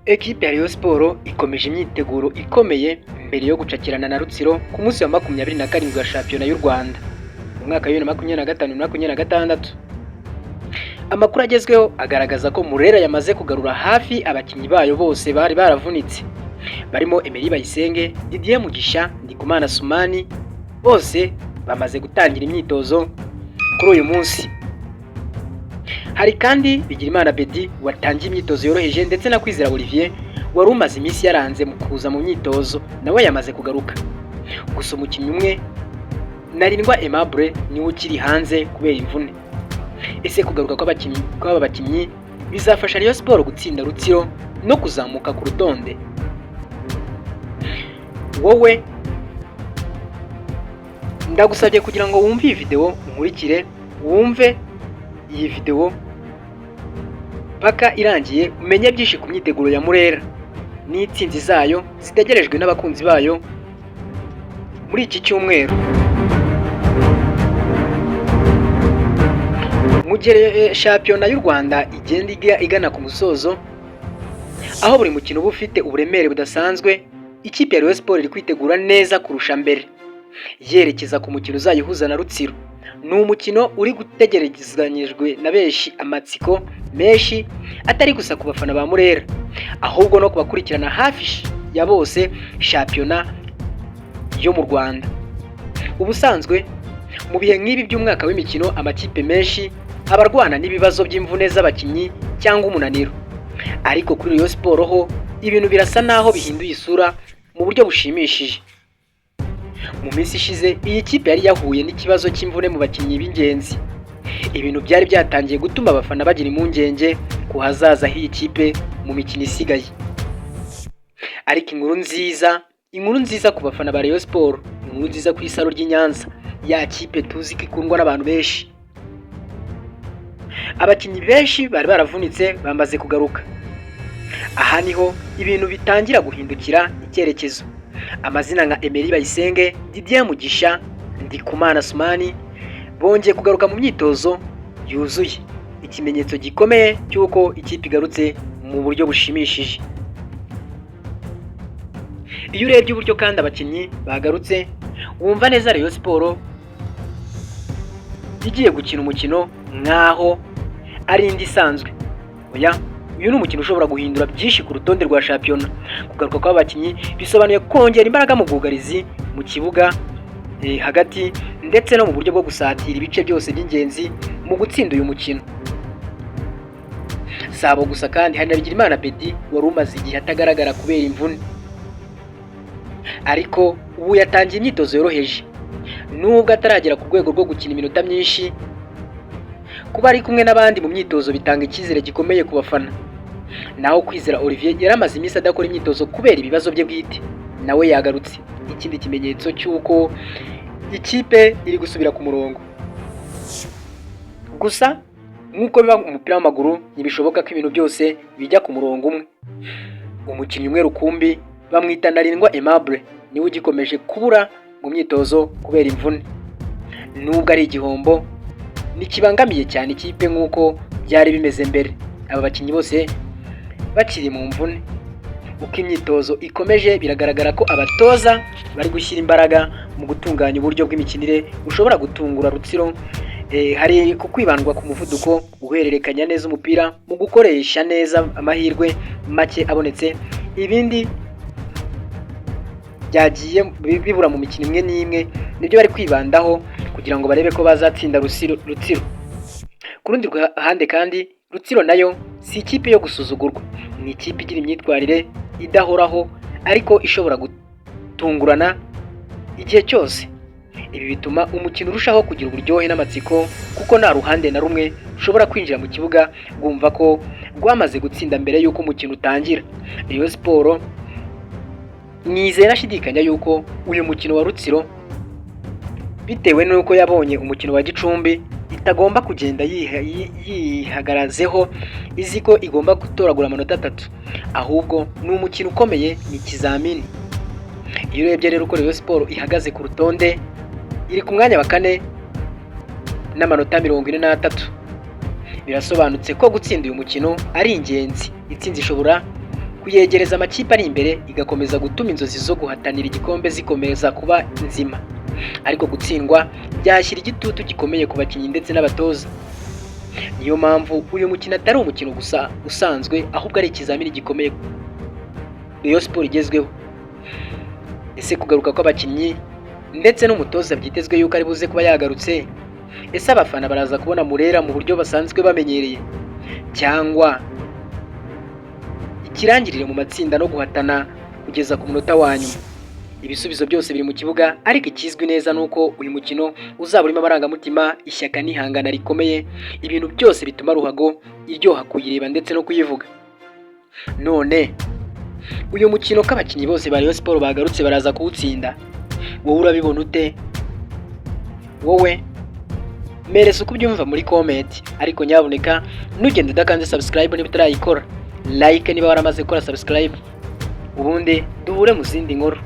Ekipe ya Rayon Sports ikomeje imyiteguro ikomeye mbere yo gucakirana na Rutsiro ku munsi wa 27 wa shampiyona y'u Rwanda mu mwaka wa 2025 2026. Amakuru agezweho agaragaza ko Murera yamaze kugarura hafi abakinnyi bayo bose bari baravunitse, barimo Emery Bayisenge, Didier Mugisha, Ndikumana Sumani, bose bamaze gutangira imyitozo kuri uyu munsi. Hari kandi Bigirimana Bedi watangiye imyitozo yoroheje, ndetse na Kwizera Olivier wari umaze iminsi yaranze mu kuza mu myitozo, nawe yamaze kugaruka. Gusa umukinnyi umwe, Narindwa Aimable, niwe ukiri hanze kubera imvune. Ese kugaruka kw'abakinnyi kw'aba bakinnyi bizafasha Rayon Sports gutsinda Rutsiro no kuzamuka ku rutonde? Wowe ndagusabye kugira ngo wumve iyi video, unkurikire, wumve iyi video paka irangiye, umenye byinshi ku myiteguro ya Murera n'intsinzi zayo zitegerejwe n'abakunzi bayo muri iki cyumweru. Mu gihe shampiyona y'u Rwanda igenda igana ku musozo, aho buri mukino uba ufite uburemere budasanzwe, ikipe ya Rayon Sports iri kwitegura neza kurusha mbere, yerekeza ku mukino uzayihuza na Rutsiro. Ni umukino uri gutegerezanyijwe na benshi amatsiko menshi, atari gusa ku bafana ba Murera, ahubwo no ku bakurikirana hafi ya bose shampiyona yo mu Rwanda. Ubusanzwe mu bihe nk'ibi by'umwaka w'imikino, amakipe menshi aba arwana n'ibibazo by'imvune z'abakinnyi cyangwa umunaniro, ariko kuri Rayon Sports ho ibintu birasa naho bihinduye isura mu buryo bushimishije. Mu minsi ishize iyi kipe yari yahuye n'ikibazo cy'imvune mu bakinnyi b'ingenzi, ibintu byari byatangiye gutuma abafana bagira impungenge ku hazaza h'iyi kipe mu mikino isigaye. Ariko inkuru nziza ku bafana ba Rayon Sports, inkuru nziza ku isaro ry'i Nyanza, ya kipe tuzi ko ikundwa n'abantu benshi, abakinnyi benshi bari baravunitse bamaze kugaruka. Aha niho ibintu bitangira guhindukira icyerekezo. Amazina nka Emery Bayisenge, Didier Mugisha, Ndikumana Sumani bongeye kugaruka mu myitozo yuzuye, ikimenyetso gikomeye cy'uko ikipe igarutse mu buryo bushimishije. Iyo urebye uburyo kandi abakinnyi bagarutse, wumva neza Rayon Sports igiye gukina umukino nk'aho ari indi isanzwe. Oya, uyu ni umukino ushobora guhindura byinshi ku rutonde rwa shampiyona. Kugaruka kw'abakinnyi bisobanuye kongera imbaraga mu bwugarizi, mu kibuga hagati, ndetse no mu buryo bwo gusatira ibice byose by'ingenzi mu gutsinda uyu mukino. Si abo gusa kandi, hari na Bigirimana Bedi wari umaze igihe atagaragara kubera imvune, ariko ubu yatangiye imyitozo yoroheje. Nubwo ataragera ku rwego rwo gukina iminota myinshi, kuba ari kumwe n'abandi mu myitozo bitanga icyizere gikomeye ku bafana. Naho Kwizera Olivier yari amaze iminsi adakora imyitozo kubera ibibazo bye bwite, nawe yagarutse, ikindi kimenyetso cy'uko ikipe iri gusubira ku murongo. Gusa nk'uko biba mu mupira w'amaguru, ntibishoboka ko ibintu byose bijya ku murongo umwe. Umukinnyi umwe rukumbi bamwita Ntarindwa Aimable niwe ugikomeje kubura mu myitozo kubera imvune. Nubwo ari igihombo, ntikibangamiye cyane ikipe nk'uko byari bimeze mbere aba bakinnyi bose bakiri mu mvune. Uko imyitozo ikomeje, biragaragara ko abatoza bari gushyira imbaraga mu gutunganya uburyo bw'imikinire bushobora gutungura Rutsiro. Hari ku kwibandwa ku muvuduko, guhererekanya neza umupira, mu gukoresha neza amahirwe make abonetse, ibindi byagiye bibura mu mikino imwe n'imwe, nibyo bari kwibandaho kugira ngo barebe ko bazatsinda Rutsiro. Ku rundi ruhande kandi, Rutsiro nayo si ikipe yo gusuzugurwa. Ni ikipe igira imyitwarire idahoraho, ariko ishobora gutungurana igihe cyose. Ibi bituma umukino urushaho kugira uburyohe n'amatsiko, kuko nta ruhande na rumwe rushobora kwinjira mu kibuga rwumva ko rwamaze gutsinda mbere y'uko umukino utangira. Rayon Sports nizeye nashidikanya yuko uyu mukino wa Rutsiro, bitewe n'uko yabonye umukino wa Gicumbi, itagomba kugenda yihagarazeho izi ko igomba gutoragura amanota atatu, ahubwo ni umukino ukomeye, ni ikizamini. Iyo urebye rero uko Rayon Sports ihagaze ku rutonde, iri ku mwanya wa kane n'amanota 43. Birasobanutse ko gutsinda uyu mukino ari ingenzi. Intsinzi ishobora Kuyegereza amakipe ari imbere, igakomeza gutuma inzozi zo guhatanira igikombe zikomeza kuba nzima. Ariko gutsindwa byashyira igitutu gikomeye ku bakinnyi ndetse n'abatoza. Niyo mpamvu uyu mukino atari umukino gusa usanzwe, ahubwo ari ikizamini gikomeye Rayon Sports igezweho. Ese kugaruka kw'abakinnyi ndetse n'umutoza byitezwe yuko ari buze kuba yagarutse, ese abafana baraza kubona Murera mu buryo basanzwe bamenyereye, cyangwa ikirangirire mu matsinda no guhatana kugeza ku munota wa nyuma? Ibisubizo byose biri mu kibuga, ariko ikizwi neza ni uko uyu mukino uzaba urimo amarangamutima, ishyaka n'ihangana rikomeye, ibintu byose bituma ruhago iryoha kuyireba ndetse no kuyivuga. None uyu mukino ko abakinnyi bose ba Rayon Sports bagarutse, baraza kuwutsinda? Wowe urabibona ute? Wowe mereza uko ubyumva muri comment, ariko nyabuneka nugenda udakanze subscribe niba utarayikora, like niba waramaze gukora subscribe, ubundi duhure mu zindi nkuru.